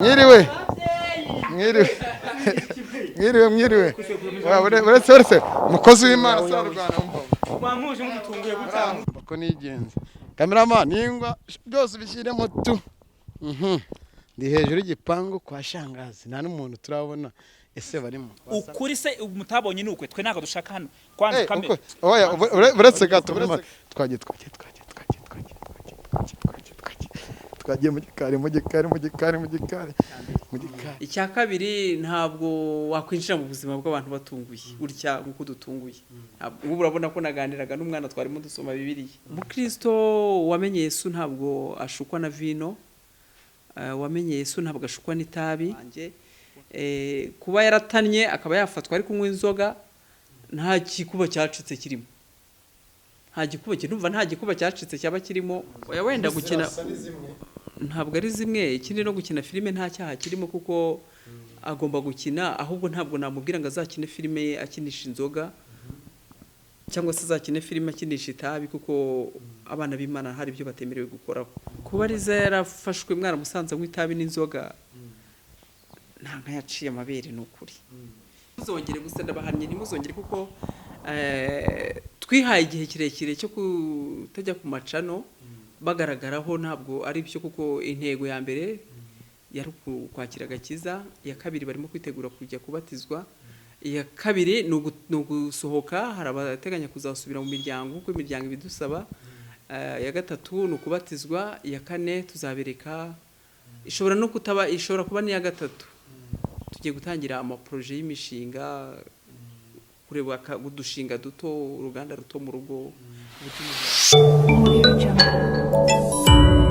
Mwiriwe, mwiriwe, mwiriwe, mwiriwe. Uretse, uretse umukozi w'Imana sarwana, umva. Mwamuje mudutunguye gutya. Ko nigenze, cameraman, ningwa byose bishyiremo tu. Ndi hejuru y'igipangu kwa shangazi, nta n'umuntu turabona. Ese barimo? Ukuri se mutabonye ni ukwe, twe ntabwo dushaka hano kwanza kamera. Oya, uretse gato, twagiye, twagiye, twagiye, twagiye, twagiye, twagiye, twagiye, twagiye, twagiye mu gikari, mu gikari, mu gikari, mu gikari, mu gikari. Icya kabiri, ntabwo wakwinjira mu buzima bw'abantu batunguye gutya nk'uko dutunguye. Ubu urabona ko naganiraga n'umwana, twarimo dusoma Bibiliya. Umukristo wamenye Yesu ntabwo ashukwa na vino, wamenye Yesu ntabwo ashukwa n'itabi. Kuba yaratannye akaba yafatwa ari kunywa inzoga, nta gikuba cyacitse kirimo, nta gikuba, ndumva nta gikuba cyacitse cyaba kirimo. Oya, wenda gukina ntabwo ari zimwe. Ikindi, no gukina filime nta cyaha kirimo kuko agomba gukina. Ahubwo ntabwo namubwira ngo azakine filime ye akinisha inzoga cyangwa se azakine filime akinisha itabi, kuko abana b'Imana hari ibyo batemerewe gukoraho. Kuba Riza yarafashwe mwaramusanze anywa itabi n'inzoga, nta nka yaciye amabere, ni ukuri. Ntimuzongere gusa, ndabahannye, ntimuzongere, kuko twihaye igihe kirekire cyo kutajya ku macano bagaragaraho. Ntabwo ari byo, kuko intego ya mbere yari ukwakira agakiza, iya kabiri barimo kwitegura kujya kubatizwa, iya kabiri ni ugusohoka, hari abateganya kuzasubira mu miryango kuko imiryango ibidusaba. Iya gatatu ni ukubatizwa, iya kane tuzabereka, ishobora no kutaba, ishobora kuba n'iya gatatu. Tugiye gutangira amaprojet y'imishinga, kureba udushinga duto, uruganda ruto mu rugo. Audio Jungle.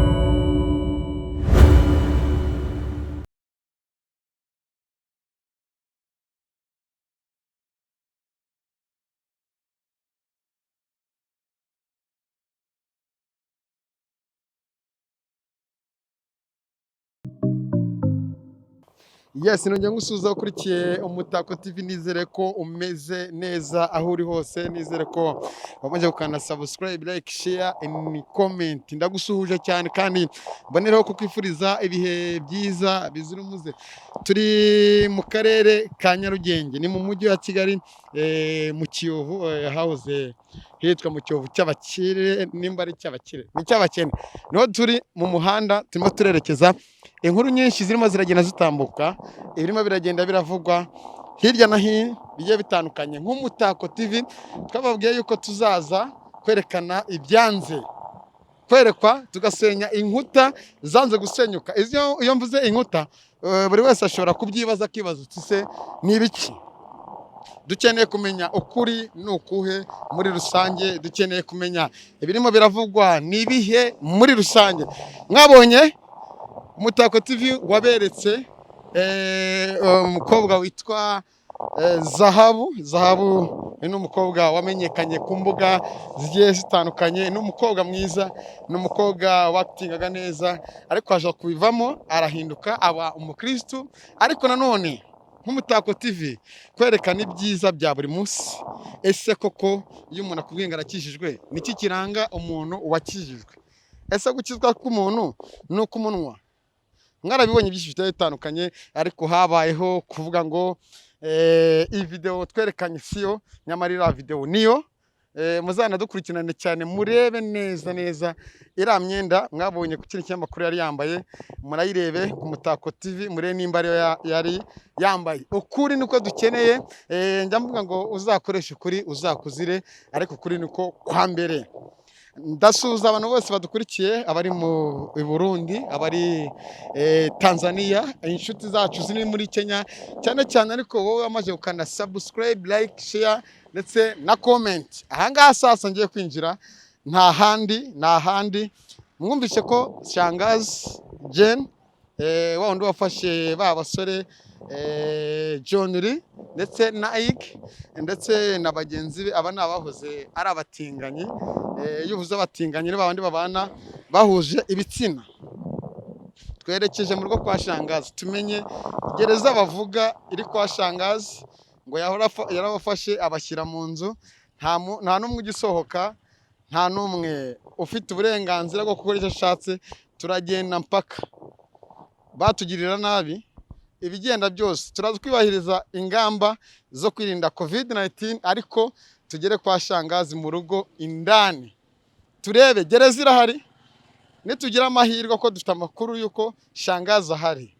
Yes, nongeye ngusuhuza ukurikiye Umutako TV. Nizere ko umeze neza aho uri hose, nizere ko wamaze gukanda subscribe, like, share and comment. Ndagusuhuje cyane kandi mboneraho kukwifuriza ibihe byiza bizira umuze. Turi mu karere ka Nyarugenge, ni mu mujyi wa Kigali, mu Kiyovu, hahoze hitwa mu Kiyovu cy'abakire, nimba ari cy'abakire ni cy'abakene. Niho turi mu muhanda, turimo turerekeza. Inkuru nyinshi zirimo ziragenda zitambuka, ibirimo biragenda biravugwa hirya no hino bigiye bitandukanye. Nk'Umutako TV twababwiye yuko tuzaza kwerekana ibyanze kwerekwa, tugasenya inkuta zanze gusenyuka. Iyo mvuze inkuta, buri wese ashobora kubyibaza, akibaza uti: "Se ni ibiki?" Dukeneye kumenya ukuri ni ukuhe muri rusange, dukeneye kumenya ibirimo biravugwa ni ibihe muri rusange. Mwabonye Umutako TV waberetse umukobwa witwa Zahabu. Zahabu ni umukobwa wamenyekanye ku mbuga zigiye zitandukanye, ni umukobwa mwiza, ni umukobwa wakitingaga neza, ariko aje kubivamo arahinduka aba umukristu. Ariko nanone nk'Umutako TV kwerekana ibyiza bya buri munsi. Ese koko iyo umuntu akubwiye ngo arakijijwe, niki kiranga umuntu wakijijwe? Ese gukizwa k'umuntu ni ukumunwa? Mwarabibonye byinshi bigiye bitandukanye, ariko habayeho kuvuga ngo iyi videwo twerekanye siyo, nyamara iriya videwo niyo. Muzanadukurikirane cyane, murebe neza neza iriya myenda mwabonye ku kindi kinyamakuru yari yambaye, murayirebe ku Mutako TV, murebe nimba ariyo yari yambaye. Ukuri niko dukeneye. Njya mvuga ngo uzakoreshe ukuri uzakuzire, ariko ukuri niko kwa mbere. Ndasuhuza abantu bose badukurikiye, abari mu i Burundi, abari Tanzania, inshuti zacu ziri muri Kenya cyane cyane. Ariko wowe wamaze gukanda subscribe, like, share ndetse na comment, ahangaha sasa ngiye kwinjira nta handi, nta handi. Mwumvise ko Shangazi Jane, wa wundi wafashe ba basore John Lee ndetse na Ike ndetse na bagenzi be, aba ni abahoze ari abatinganyi. Iyo uvuze abatinganyi ni babandi babana bahuje ibitsina. Twerekeje mu rugo kwa Shangazi, tumenye gereza bavuga iri kwa Shangazi, ngo yarabafashe abashyira mu nzu, nta n'umwe ugisohoka, nta n'umwe ufite uburenganzira bwo gukora icyo ashatse. Turagenda mpaka. Batugirira nabi ibigenda byose, turaza kwibahiriza ingamba zo kwirinda COVID-19, ariko tugere kwa Shangazi mu rugo indani turebe gereza irahari. Nitugira amahirwe ko dufite amakuru y'uko Shangazi ahari,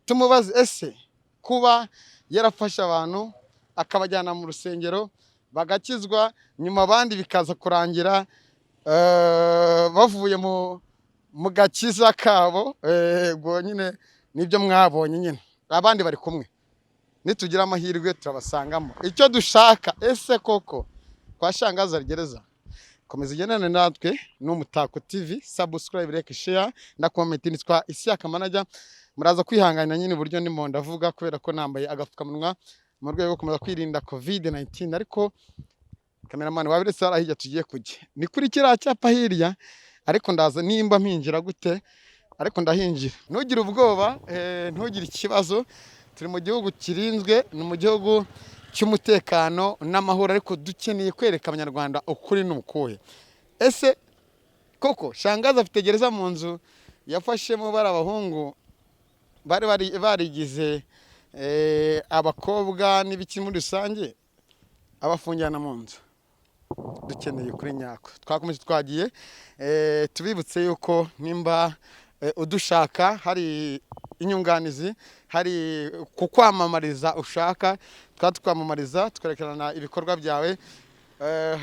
tumubaze ese kuba yarafashe abantu akabajyana mu rusengero bagakizwa, nyuma abandi bikaza kurangira bavuye mu gakiza kabo, ubwo nyine nibyo mwabonye nyine abandi bari kumwe. Nitugira amahirwe turabasangamo. Icyo dushaka, ese koko kwa Shangazi hari gereza? Komeza ugendane natwe n'Umutako TV, subscribe, like, share na comment. Nitwa Isiyaka Manager. Muraza kwihangana nyine uburyo ndimo ndavuga kubera ko nambaye agapfukamunwa mu rwego rwo gukomeza kwirinda COVID-19. Ariko cameraman wabiretse hariya hirya tugiye kujya ni kuri kiriya cyapa hirya, ariko ndaza nimba mpinjira gute, ariko ndahinjira. Ntugire ubwoba, ntugire ikibazo, turi mu gihugu kirinzwe, ni mu gihugu cy'umutekano n'amahoro, ariko dukeneye kwereka Abanyarwanda ukuri ni ukuhe. Ese koko Shangazi afite gereza mu nzu yafashemo bari abahungu bari barigize abakobwa n'ibiki muri rusange, abafungirana mu nzu? Dukeneye kuri nyako. Twakomeje twagiye, tubibutse yuko nimba udushaka hari inyunganizi, hari kukwamamariza ushaka, twamamariza twerekerana ibikorwa byawe.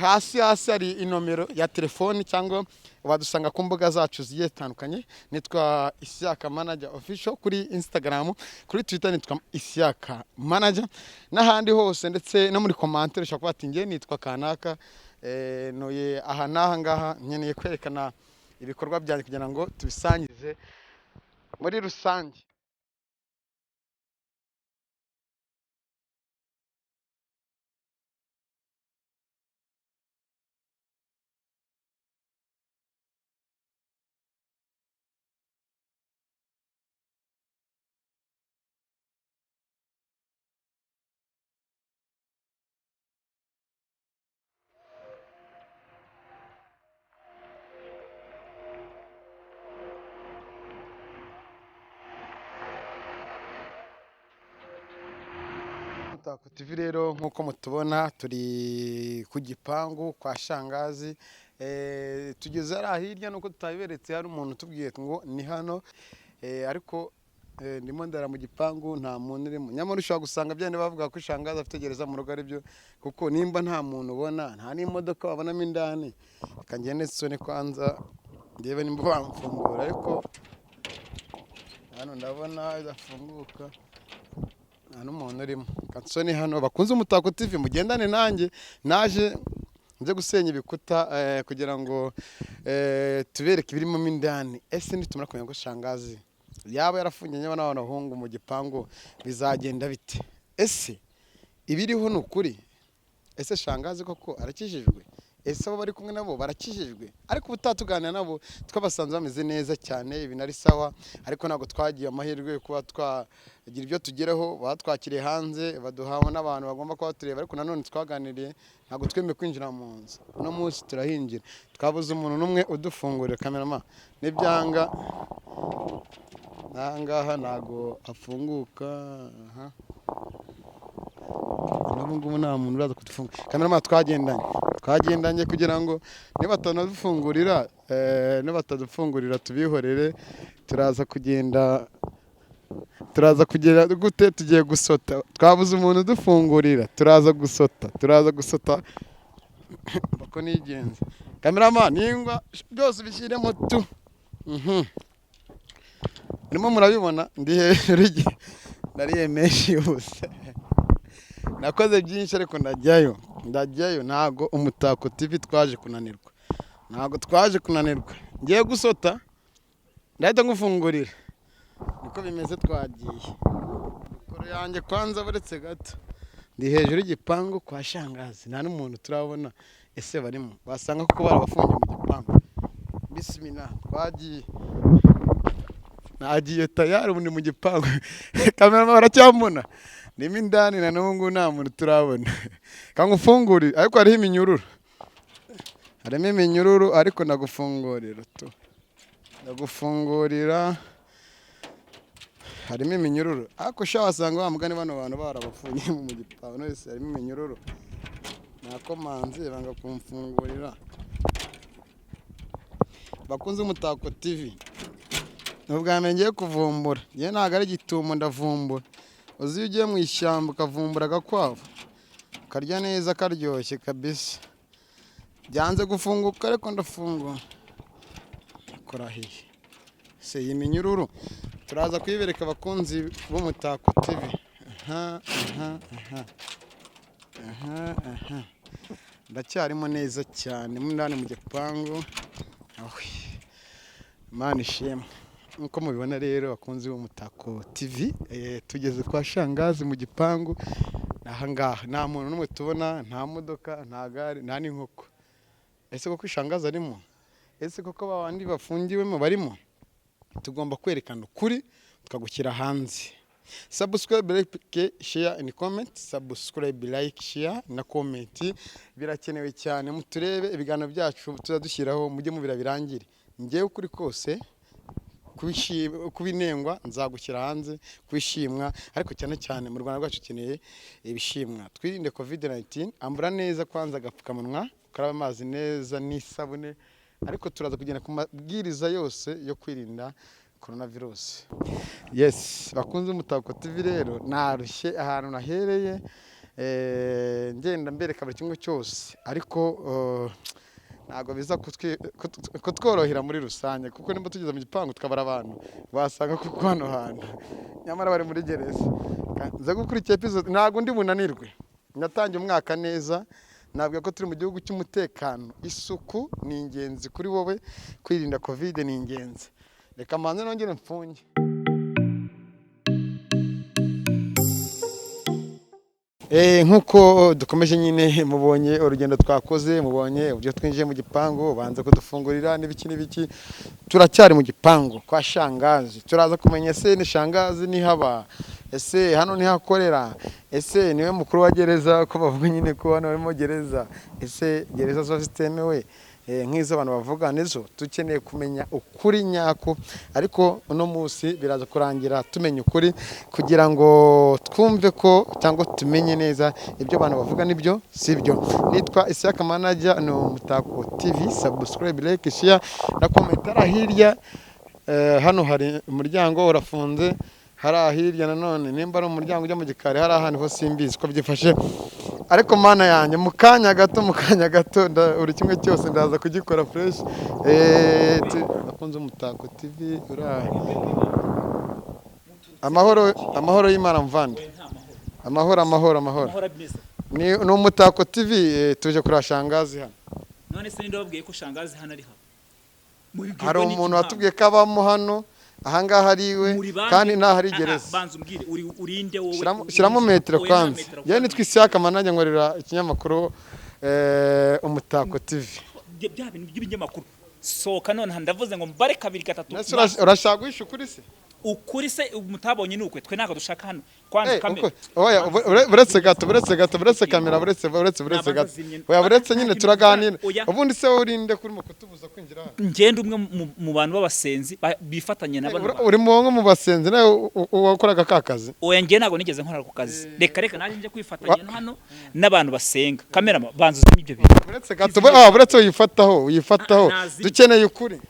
Hasi hasi hari inomero ya telefoni cyangwa wadusanga ku mbuga zacu zigiye zitandukanye. Nitwa Isiyaka Manager Official kuri Instagram, kuri Twitter nitwa Isiyaka Manager n'ahandi hose, ndetse no muri commentaire ushobora kuba ati nge nitwa kanaka, ntuye aha n'aha ngaha, nkeneye kwerekana ibikorwa byanjye kugira ngo tubisangize muri rusange. Umutako TV rero nk'uko mutubona turi ku gipangu kwa Shangazi, tugeze hariya hirya nuko tutabiberetse, hari umuntu utubwiye ngo ni hano, ariko ndimo ndara mu gipangu nta muntu urimo. Nyamara ushobora gusanga byane bavuga ko Shangazi afite gereza mu rugo aribyo, kuko nimba nta muntu ubona, nta n'imodoka wabonamo indani. Reka ngende nsone kwanza ndebe nimba bamfungura, ariko hano ndabona idafunguka, nta n'umuntu urimo. Kansoni hano bakunze Umutako TV, mugendane nanjye, naje nze gusenya ibikuta kugira ngo tubereke ibirimo mo indani. Ese nitumara kumenya ko Shangazi yaba yarafungiye n'abana b'abahungu mu gipangu bizagenda bite? Ese ibiriho ni ukuri? Ese Shangazi koko arakijijwe? Ese abo bari kumwe nabo barakijijwe? Ariko ubutaha tuganira nabo twabasanze bameze neza cyane, ibintu ari sawa, ariko ntabwo twagiye amahirwe yo kuba twagira ibyo tugeraho. Batwakiriye hanze, baduhawe n'abantu bagomba kuba batureba, ariko nanone twaganiriye ntabwo twemeye kwinjira mu nzu. Uno munsi turahinjira, twabuze umuntu n'umwe udufungurira. Cameraman nibyanga n'aha ngaha ntabwo afunguka. Aha n'ubu ngubu nta muntu uraza kudufungura. Cameraman twagendanye kugira ngo nibatanadufungurira, nibatadufungurira tubihorere, turaza kugenda, turaza kugera gute, tugiye gusota. Twabuze umuntu udufungurira, turaza gusota, turaza gusota bako nigenze. Cameraman ningwa byose bishyiremo tu. Murimo murabibona ndi hejuru, nariye menshi yose, nakoze byinshi, ariko ndajyayo, ndajyayo. Ntago Umutako TV twaje kunanirwa, ntago twaje kunanirwa. Ngiye gusota ndahita ngufungurira, niko bimeze. Twagiye kure yanjye kwanza, buretse gato, ndi hejuru y'igipangu kwa Shangazi, nta n'umuntu turabona. Ese barimo? Wasanga kuko barabafungiye mu gipangu. Bismillah, twagiye, nagiye tayari, ubu ni mu gipangu. Cameraman baracyambona ndimo indani, na n'ubu ngubu nta muntu turabona. Kangufungurire, ariko hariho iminyururu, harimo iminyururu, ariko ndagufungurira tu, ndagufungurira. Harimo iminyururu, ariko sha wasanga wa mugani bano bantu barabafungiye mu gipangu. None se harimo iminyururu? Nakomanze banga kumfungurira. Bakunze Umutako TV, ni ubwa mbere ngiye kuvumbura. Njyewe ntabwo ari igitumo, ndavumbura. Uzi iyo ugiye mu ishyamba ukavumbura agakwavu karya neza, karyoshye kabisa. Byanze gufunguka, ariko ndafungura. Kurahiye se, iyi minyururu turaza kuyibereka abakunzi b'Umutako TV. Aha, aha, aha, aha, aha, ndacyarimo neza cyane mo indani mu gipangu. Awe, Imana ishimwe. Nk'uko mubibona rero, bakunzi b'Umutako TV, tugeze kwa Shangazi mu gipangu. Aha ngaha nta muntu n'umwe tubona, nta modoka, nta gare, nta n'inkoko. Ese koko Shangazi arimo? Ese koko babandi bafungiwemo barimo? Tugomba kwerekana ukuri tukagushyira hanze. Subscribe, like, share and comment. Subscribe, like, share na comment birakenewe cyane. Muturebe ibiganiro byacu tuzadushyiraho, mujye mubira birangire. Njyewe ukuri kose kubinengwa nzagushyira hanze, kubishimwa, ariko cyane cyane mu Rwanda rwacu ukeneye ibishimwa. Twirinde COVID 19. Ambura neza kwanza agapfukamunwa, ukaraba amazi neza n'isabune, ariko turaza kugenda ku mabwiriza yose yo kwirinda coronavirus. Yes, bakunze Umutako TV, rero narushye ahantu nahereye, ngenda mbereka buri kimwe cyose, ariko ntabwo biza kutworohera muri rusange, kuko nimba tugeze mu gipangu tukabara abantu, wasanga kuko hano hantu nyamara bari muri gereza. Nza gukurikira episode, ntabwo ndi bunanirwe. Natangiye umwaka neza, nabwiye ko turi mu gihugu cy'umutekano. Isuku ni ingenzi kuri wowe, kwirinda COVID ni ingenzi. Reka mbanze nongere mfunge. Nk'uko dukomeje nyine, mubonye urugendo twakoze, mubonye uburyo twinjiye mu gipangu, banza kudufungurira n'ibiki n'ibiki. Turacyari mu gipangu kwa Shangazi. Turaza kumenya: ese ni Shangazi nihaba? Ese hano nihakorera? Ese niwe mukuru wa gereza, ko bavuga nyine ko hano harimo gereza? Ese gereza zo zitemewe, nk'izo abantu bavuga nizo? Dukeneye kumenya ukuri nyako, ariko uno munsi biraza kurangira tumenya ukuri, kugira ngo twumve ko cyangwa tumenye neza ibyo abantu bavuga nibyo sibyo. Nitwa Isaka Manager, ni Umutako TV. Subscribe, like, share na comment. Ari hirya, hano hari umuryango urafunze. Hari hirya nanone, nimba ari umuryango ujya mu gikari, hari ahantu ho simbizi ko byifashe, ariko Mana yanjye, mu kanya gato, mu kanya gato, buri kimwe cyose ndaza kugikora fresh. Akunze Umutako TV, ura amahoro, amahoro y'Imana mvande. Amahoro, amahoro, amahoro. Amahoro ameze. Ni Umutako TV, tuje kuri Shangazi hano. None se ninde wabwiye ko Shangazi hano ari hano? Hari umuntu watubwiye ko abamo hano, ahangaha ari iwe, kandi ntaho ari gereza. Banza umbwire, uri urinde wowe? Shyiramo metero Oya, nta kwanza. metero. Yewe, nitwa Isiyaka Manajya, nkorera ikinyamakuru Umutako TV. Bya bintu by'ibinyamakuru, sohoka nonaha. Ndavuze ngo mbare kabiri, gatatu. Nese urashaka guhisha ukuri se? Ukuri se mutabonye ni ukwe? Twe ntabwo dushaka hano kwanza kamera. Oya, buretse gato, buretse gato, buretse kamera, buretse, buretse, buretse Nabanza gato. zimye. Oya, buretse nyine Nta kintu turaganira. Oya. Ubundi se wowe urinde kuri mu kutubuza kwinjira hano? Ngenda umwe mu bantu b'abasenzi bifatanya na bano bantu. Uri mu bamwe mu basenzi nawe wakoraga ka kazi? Oya, njye ntabwo nigeze nkora ako kazi. Reka, reka, nanjye njye kwifatanya hano n'abantu basenga. Kamera, banza uzimye ibyo bintu. Buretse gato, buretse uyifataho, uyifataho. Ah, nazimye. Dukeneye ukuri.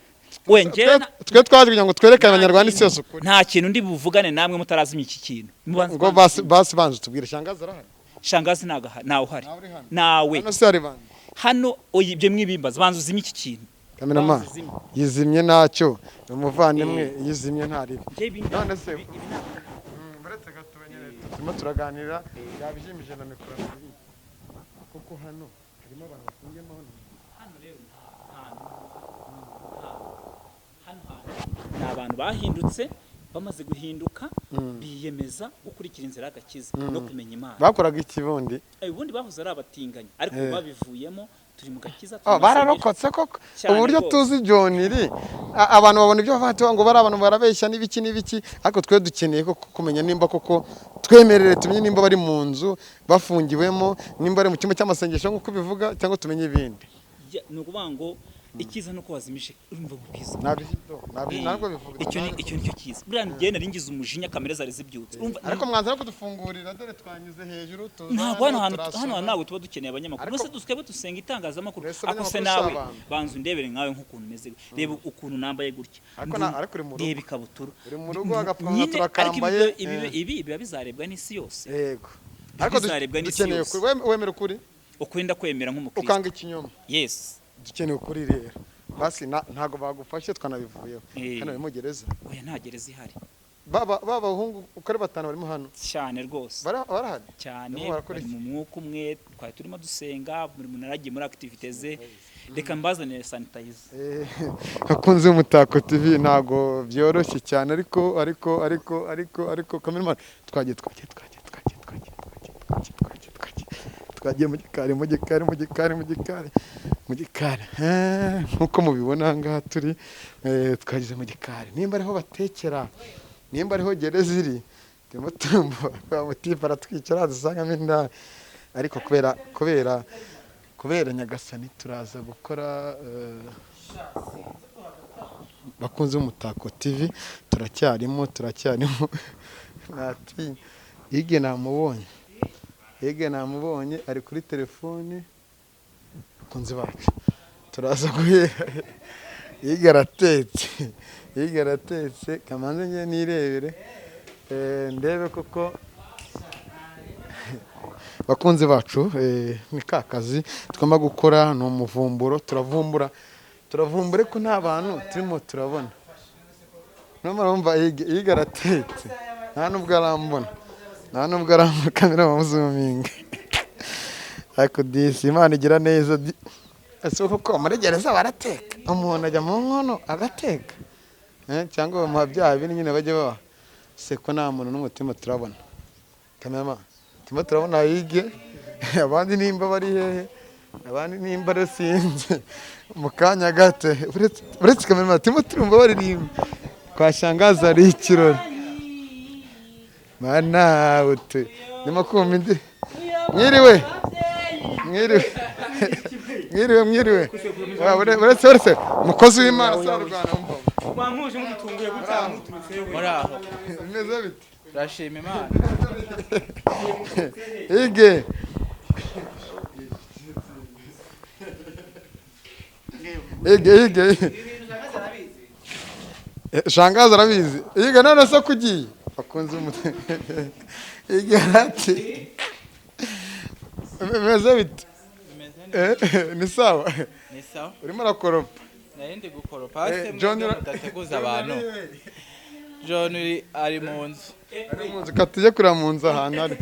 We, njye Twe twaje kugira ngo twereke Abanyarwanda isi yose ukuri. Nta kintu ndi buvugane namwe mutarazimya iki kintu. Ngo basi, basi, banza utubwire, Shangazi arahari? Shangazi ntago ntawe uhari. Ntawe uri hano? Nawe. Hano se hari bande? Hano, oya, ibyo mwibimbaza. Banza uzimye iki kintu. Kamerama. Banza uzimye. Yizimye ntacyo, ni umuvandimwe, yizimye ntaribi. Njye ibi None se ibi buretse gato nyine turimo turaganira, yabijimije na mikoro ebyiri. Kuko hano harimo abantu bafungiyemo hano. Hano rero hano hantu ni abantu bahindutse. Bamaze guhinduka biyemeza gukurikira inzira y'agakiza no kumenya Imana. Bakoraga iki bundi? Ubundi bahoze ari abatinganyi, ariko ubu babivuyemo, turi mu gakiza, turi Oh, mu bararokotse koko. Cyane Uburyo rwose. tuzi John iri, abantu babona ibyo bavuga ngo bari abantu barabeshya n'ibiki n'ibiki, ariko twe dukeneye koko kumenya nimba koko, twemerere tumenye nimba bari mu nzu bafungiwemo, nimba bari mu cyumba cy'amasengesho nk'uko ubivuga, cyangwa tumenye ibindi. Ni ukuvuga ngo Icyiza nuko wazimije, urumva ubwiza. Ntabwo bivuga. Icyo nicyo cyiza. Buriya njye nari ngize umujinya, kamere zari zibyutse. Urumva Ariko mwanza no kudufungurira, dore twanyuze hejuru tuza. Ntabwo hano hantu ntabwo tuba dukeneye abanyamakuru. Ariko- Bose twebwe dusenga itangazamakuru. Mbese Ako se abanyamakuru si nawe abantu. banza undebere nkawe nk'ukuntu umeze, reba ukuntu nambaye gutya. Ariko ariko uri mu rugo. Reba ikabutura. Uri mu rugo, agapfukamunwa Nyine, ariko turakambaye, ibi biba bizarebwa n'isi yose. Yego, ariko Bizarebwa n'isi dukeneye yose. ukuri. Wemera ukuri? Ukuri ndakwemera nk'umukristo. Ukanga ikinyoma? Yes. Dukeneye ukuri rero. Basi ntabwo bagufashe, twanabivuyeho. Hano bari mu gereza? Oya, nta gereza ihari. Baba b'abahungu uko ari batanu barimo hano? Cyane rwose. Barahari? Cyane. Barimo barakora Bari iki? mu mwuka umwe, twari turimo dusenga, buri muntu yaragiye muri activité ze. Reka mbazanire sanitizer. Akunze Umutako TV, ntabwo byoroshye cyane, ariko cameraman, twagiye twagiye twagiye twagiye twagiye twagiye twagiye twagiye twagiye twagiye mu gikari, mu gikari, mu gikari, mu gikari, mu gikari. Nk'uko mubibona aha ngaha turi, twageze mu gikari, nimba ariho batekera, nimba ariho gereza iri, turimo tumva wa mutipe aratwicara dusangamo indani, ariko kubera Nyagasani turaza gukora. Bakunze Umutako TV, turacyarimo, turacyarimo, ntatinye. Ige namubonye, Ige namubonye ari kuri telefone. Bakunzi bacu, turaza guhera Ige aratetse, Ige aratetse. Kamanze njye nirebere, ndebe koko. Bakunzi bacu, ni ka kazi tugomba gukora, ni umuvumburo, turavumbura, turavumbura, ko nta bantu turimo turabona. Numara wumva Ige aratetse, nta nubwo arambona, nta nubwo arambona. Kamera bamuzuminga, ariko disi Imana igira neza. Ese koko muri gereza barateka? Umuntu ajya mu nkono agateka? Cyangwa bamuha bya bindi nyine bajya babaha se, ko nta muntu n'umutima turabona? Kamera, turimo turabona Yige, abandi nimba bari hehe, abandi nimba ari sinzi. Mu kanya gato, uretse kamera, turimo turumva baririmba kwa Shangazi, hari ikirori. Mana utu ndimo kumva indi. Mwiriwe, mwiriwe, mwiriwe, mwiriwe. Uretse umukozi w'Imana sarurwana, umva. Mwamuje mudutunguye gutya muturutse we. Muraho. Bimeze bite? Turashima Imana. Ige, Ige, Ige. Shangazi arabizi. Ige, none se kugiye bakunze umute? Ige ati bimeze bite? Bimeze neza. Ni sawa? Ni sawa. Urimo urakoropa? Nari ndi gukoropa se. John Mwebwe mudateguza abantu. John ari mu nzu. Ari mu nzu, katujye kureba mu nzu ahantu ari.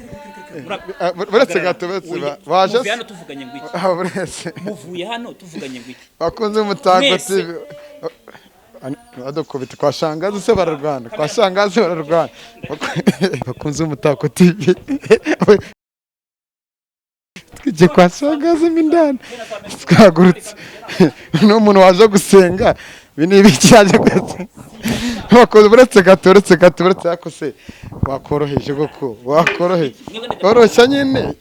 Buretse gato, buretse baje Muvuye se? hano tuvuganye ngo iki? Ah, buretse. Muvuye hano tuvuganye ngo iki? Bakunze Umutako Mwese. TV, adukubita kwa Shangazi se, bararwana kwa Shangazi, bararwana. Bakunze Umutako TV, twigiye kwa Shangazi mo indani, twagurutse n'umuntu waje gusenga. Ibi ni ibiki yaje gusenga? Bakoze, uretse gato, uretse gato, uretse. Ariko se wakoroheje koko? Wakoroheje, koroshya nyine.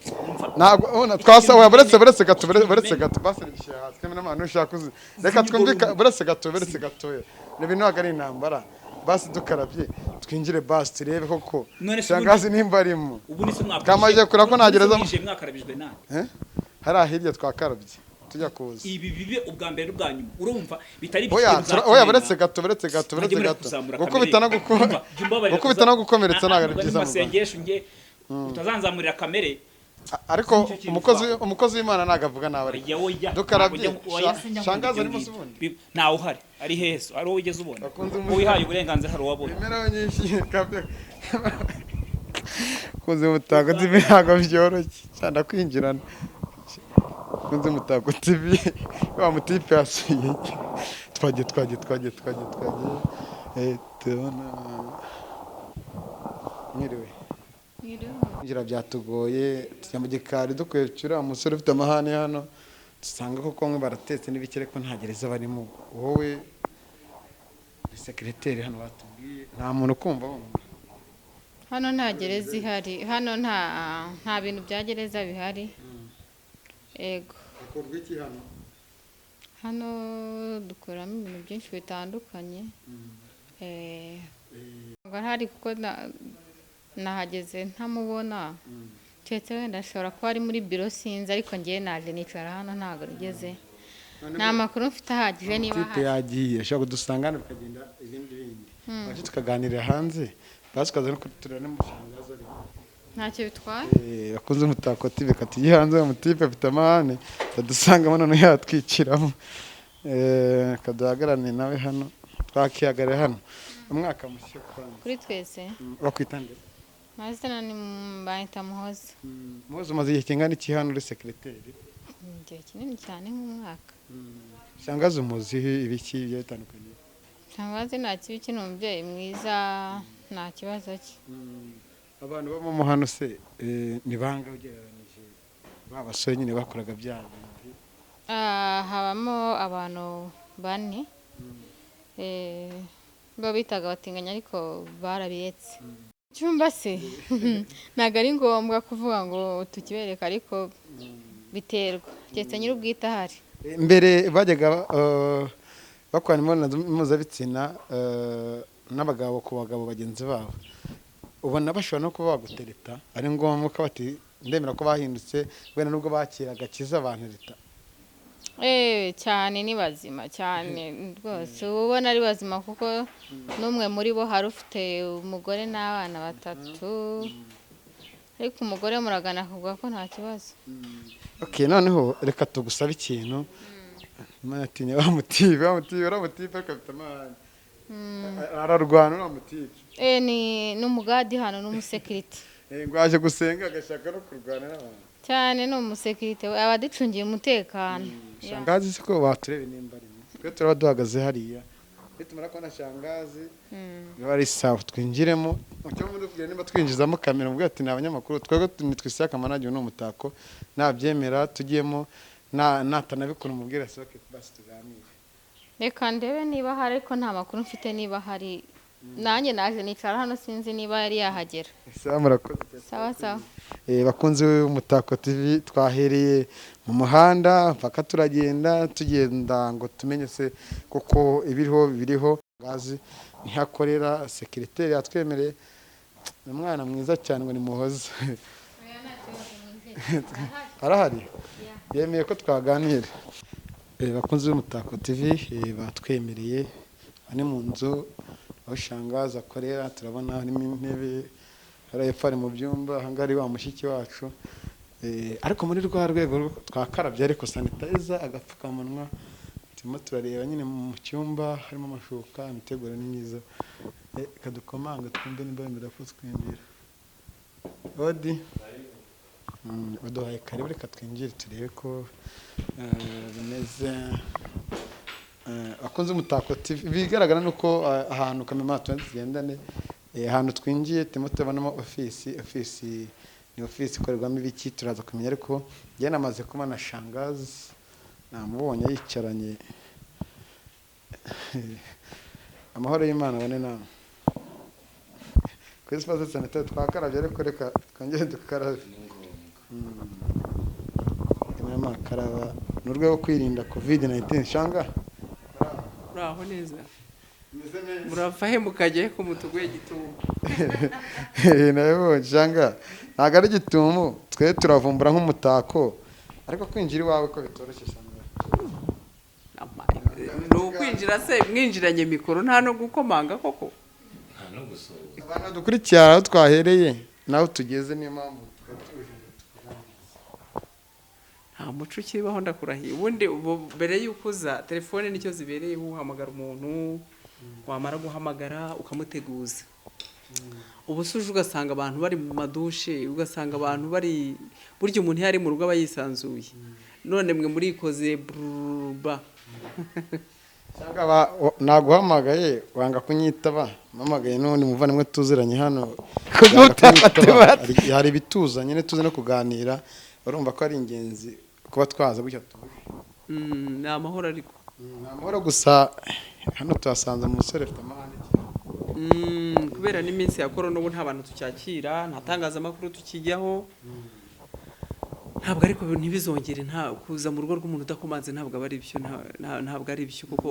Ntabwo ubona twasaba. Buretse gato, buretse gato, basi gishyira hasi. Cameraman, ushaka uzi, reka twumvika. Buretse gato, buretse gato. Ni ibintu ntabwo ari intambara. Basi dukarabye twinjire, basi turebe koko None se Shangazi nimba arimo. Ubu ni se mwaka Kamaje kure ko ntagereza- mwinjiye mwakarabijwe nande? Eh? Hariya hirya twakarabye tujya kuza. Ibi bibe ubwa mbere n'ubwa nyuma, urumva bitari Oya, bikiri oya, buretse gato, buretse gato, buretse Mujye mureka gato. kuzamura Gukubita no kamere. gukubita, Umva, jya umbabarira gukubita no gukomeretsa ntabwo ari ntabwo byiza mu Rwanda. masengesho nge utazanzamurira kamere. Ariko Nicyo kintu umukozi twavuga. umukozi w'Imana ntabwo avuga nabi, ariko Oya, oya. Dukarabye. Ntabwo oya, sinjya nkunda Shangazi ibyo arimo se ngibyo. ubundi? Ntawe uhari. Ari hehe se? Ari wowe wigeze ubona? Bakunze Uwihaye uburenganzira, hari uwabonye? Imibereho nyinshi. Kunze Umutako TV, ntabwo byoroshye cyane kwinjirana. Kunze Umutako TV, wa mutipe yasuye. Twagiye, twagiye, twagiye, twagiye, twagiye. Turabona. Mwiriwe. Kwinjira byatugoye, tujya mu gikari dukwiye uriya musore ufite amahane hano, dusanga koko bamwe baratetse n'ibiki, ariko nta gereza barimo. Wowe ni sekireteri hano, batubwiye nta muntu ukumva wumva. Hano nta gereza ihari, hano nta bintu bya gereza bihari, yego. Hakorwa iki hano? Hano dukoramo ibintu byinshi bitandukanye. Ntabwo ahari kuko nahageze ntamubona, keretse wenda ashobora kuba ari muri biro, sinzi, ariko ngewe naje nicara hano, ntabwo nigeze, nta makuru mfite ahagije niba Tipe ahari. Yagiye ashobora kudusanga hano bikagenda ibindi bindi, waje tukaganirira hanze, basi ukaza no kutureba n'umushangazi arimo. Ntacyo bitwaye. Bakunze Umutako TV, reka tujye hanze. Umutipe afite amahane, badusangamo noneho yatwikiramo. Kaduhagararane nawe hano, twakihagarara hano. Umwaka mushya kwanza. Kuri twese. Bakwita nde? Amazina ni bahita Muhoza. Muhoza, umaze igihe kingana iki hano uri sekiriteri? Igihe kinini cyane, nk'umwaka. Shangazi umuziho ibiki bigiye bitandukanye? Shangazi nta kibi kino, umubyeyi mwiza, nta kibazo cye. Abantu bo mu hano se ni bangahe ugereranyije ba basore nyine bakoraga bya bindi? Habamo abantu bane. Bo bitaga abatinganyi, ariko barabiretse. Icyumba se ntabwo ari ngombwa kuvuga ngo tukibereke, ariko biterwa, keretse nyir'ubwite ahari. Mbere bajyaga bakorana imibonano mpuzabitsina n'abagabo ku bagabo bagenzi babo, ubona bashobora no kuba bagutereta, ari ngombwa ko bati ndemera ko bahindutse, wenda nubwo bakira agakiza abantu leta? Cyane, ni bazima cyane rwose, uba ubona ari bazima, kuko n'umwe muri bo hari ufite umugore n'abana batatu, ariko umugore muragana akavuga ko nta kibazo. Okay, noneho reka tugusabe ikintu. Imana atinya wa mutipe, wa mutipe, uriya mutipe ariko afite amahane, ararwana uriya mutipe. Ni umugadi hano, ni umusekirite. Ngo aje gusenga agashaka no kurwana n'abantu. Cyane, ni umusekirite, aba aducungiye umutekano. Shangazi siko waturebe nimba arimo, twe turaba duhagaze hariya, nitumara kubona shangazi biba ari sawa twinjiremo mu cyumba. Mudubwire nimba twinjizamo kamera, mubwire ati ni abanyamakuru, twebwe nitwise akamanagiwe ni umutako. Nabyemera tujyemo, natanabikora umubwire asohoke, basi tuganire. Reka ndebe niba hari, ariko nta makuru mfite niba hari. Nanjye naje nicara hano, sinzi niba yari yahagera. Sawa, murakoze. Sawa sawa. Bakunzi b'Umutako TV, twahereye mu muhanda mpaka turagenda tugenda ngo tumenye se kuko ibiriho biriho. Gazi ntihakorera, sekiriteri yatwemereye, ni umwana mwiza cyane, ngo ni Muhoza, arahari, yemeye ko twaganira. Bakunzi b'Umutako TV, batwemereye, aha ni mu nzu aho shangazi akorera. Turabona harimo intebe, hariya hepfo ari mu byumba, aha ngaha ari wa mushiki wacu. Ariko muri rwa rwego twakarabye, ariko sanitizer, agapfukamunwa. Turimo turareba nyine mu cyumba, harimo amashuka, imiteguro ni myiza. Reka dukomanga twumve nimba bemera ko twinjira. Odi, baduhaye karibu, reka twinjire turebe ko bimeze. Abakunzi Umutako TV, ibigaragara ni uko ahantu kamema tuba tugendane, ahantu twinjiye turimo turabonamo ofisi. Ofisi ni ofisi ikorerwamo ibiki turaza kumenya, ariko njye namaze kubona shangazi, namubonye yicaranye. Amahoro y'Imana abone namwe. Kuri espace sanitaire twakarabye, ariko reka twongere dukarabe. Arimo arakaraba, ni urwego rwo kwirinda COVID 19. Shanga. Uraho neza. Meze neza. Murava he mukajya he ko mutuguye gitumo? Nabibonye shanga, ntabwo ari gitumo, twe turavumbura nk'umutako, ariko kwinjira iwawe ko bitoroshye, shanga. Ni ukwinjira se mwinjiranye mikoro, nta no gukomanga koko? Nta no gusuhuza. Abantu badukurikiye, aho twahereye naho tugeze, niyo mpamvu twari tuje ngo tukuganirize. Nta muco ukibaho, ndakurahiye. Ubundi ubu mbere y'uko uza, telefone nicyo zibereyeho, uhamagara umuntu, wamara guhamagara ukamuteguza. Ubu se uje ugasanga abantu bari mu madushe, ugasanga abantu bari, burya umuntu iyo ari mu rugo aba yisanzuye, none mwe murikoze buruba. Cyangwa naguhamagaye wanga kunyitaba, mpamagaye n'ubundi muvandimwe tuziranye hano yanga kunyitaba. Hari ibituzanye tuzi no kuganira, urumva ko ari ingenzi kuba twaza gutya tuje. Ni amahoro ariko? Ni amahoro, gusa hano tuhasanze umusore afite amahane cyane. Kubera n'iminsi ya korona, ubu nta bantu tucyakira, nta tangazamakuru tukijyaho. Ntabwo, ariko ntibizongere. Nta kuza mu rugo rw'umuntu udakomanze, ntabwo aba ari byo, ntabwo ari byo, kuko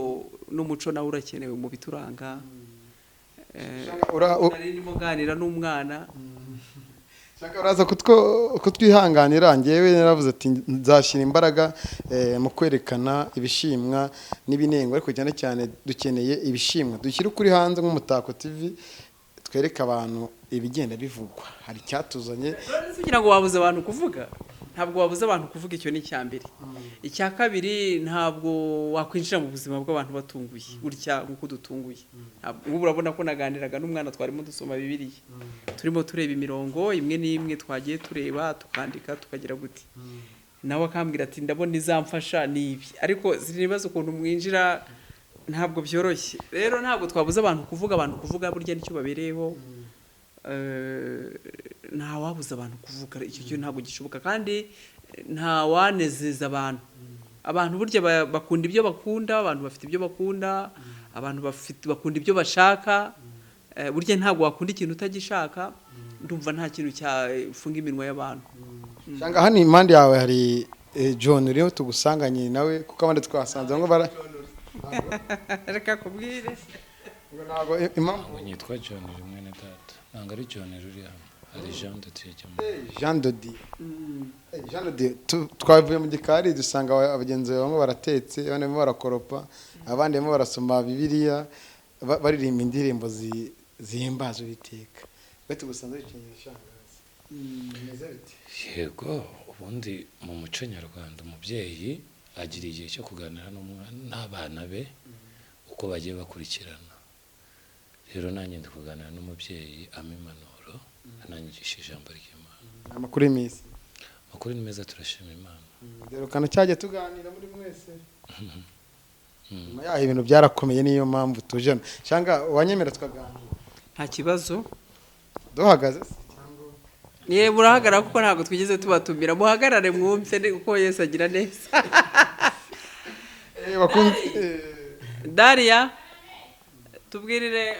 n'umuco nawe urakenewe mu bituranga. Nari ndimo nganira n'umwana. Shaka uraza kutwihanganira. Njyewe naravuze ati nzashyira imbaraga mu kwerekana ibishimwa n'ibinengwa, ariko cyane cyane dukeneye ibishimwa. Dushyire ukuri hanze nk'Umutako TV, twereke abantu ibigenda bivugwa. Hari icyatuzanye. Kugira ngo wabuze abantu kuvuga, ntabwo wabuze abantu kuvuga. Icyo ni icya mbere. Icya kabiri, ntabwo wakwinjira mu buzima bw'abantu batunguye gutya nk'uko dutunguye. Nk'ubu urabona ko naganiraga n'umwana, twarimo dusoma Bibiliya, turimo tureba imirongo imwe n'imwe twagiye tureba, tukandika, tukagira gute, nawe akambwira ati ndabona izamfasha ni ibi, ariko sinibaza ukuntu mwinjira, ntabwo byoroshye. Rero ntabwo twabuze abantu kuvuga. Abantu kuvuga burya nicyo babereyeho. Nta wabuza abantu kuvuga, icyo cyo ntabwo gishoboka, kandi nta wanezeza abantu. Abantu burya bakunda ibyo bakunda, abantu bafite ibyo bakunda, abantu bafite bakunda ibyo bashaka. Burya ntabwo wakunda ikintu utagishaka. Ndumva nta kintu cyafunga iminwa y'abantu. Cyangwa hano impande yawe hari John uriho tugusanganye nawe, kuko abandi twasanze bamwe bara Reka kubwire. Ngo ntabwo impamvu Nitwa John rimwe na data, ntabwo ari John ruri hano, hari Jean de Dieu. Jean de Dieu. Jean de Dieu, twavuye mu gikari dusanga abagenzi bamwe baratetse, abandi barimo barakoropa, abandi barimo barasoma Bibiliya, baririmba indirimbo zihimbaza Uwiteka. We tugusanze wicaye shangazi, bimeze bite? Yego, ubundi mu muco nyarwanda umubyeyi agira igihe cyo kuganira n'abana be uko bagiye bakurikirana. Rero nanjye ndi kuganira n'umubyeyi, ampa impanuro, ananyigisha ijambo ry'Imana. Amakuru y'iminsi? Amakuru ni meza, turashima Imana. Derukana cyagiye tuganira muri mwese, nyuma yaho ibintu byarakomeye, niyo mpamvu tuje hano. Cyangwa wanyemera tukaganira? Nta kibazo. Duhagaze se? Niba urahagarara, kuko ntabwo twigeze tubatumira, muhagarare mwumve kuko Yesu agira neza. Bakunze Dariya, tubwirire.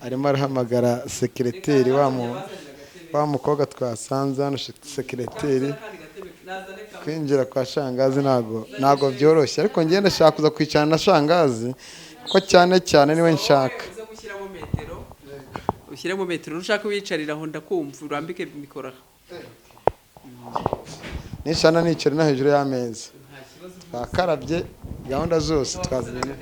Arimo arahamagara sekereteri wa mukobwa twasanze hano, sekereteri. Kwinjira kwa shangazi ntabwo byoroshye, ariko ngenda ndashaka kuza kwicarana na shangazi, kuko cyane cyane niwe nshaka. Uze gushyiramo metero, ushyiremo metero. Nushaka wicarira aho, ndakumva, urambike mikoro aho. Nishana nicara no hejuru y'ameza. Twakarabye, gahunda zose twazimenye.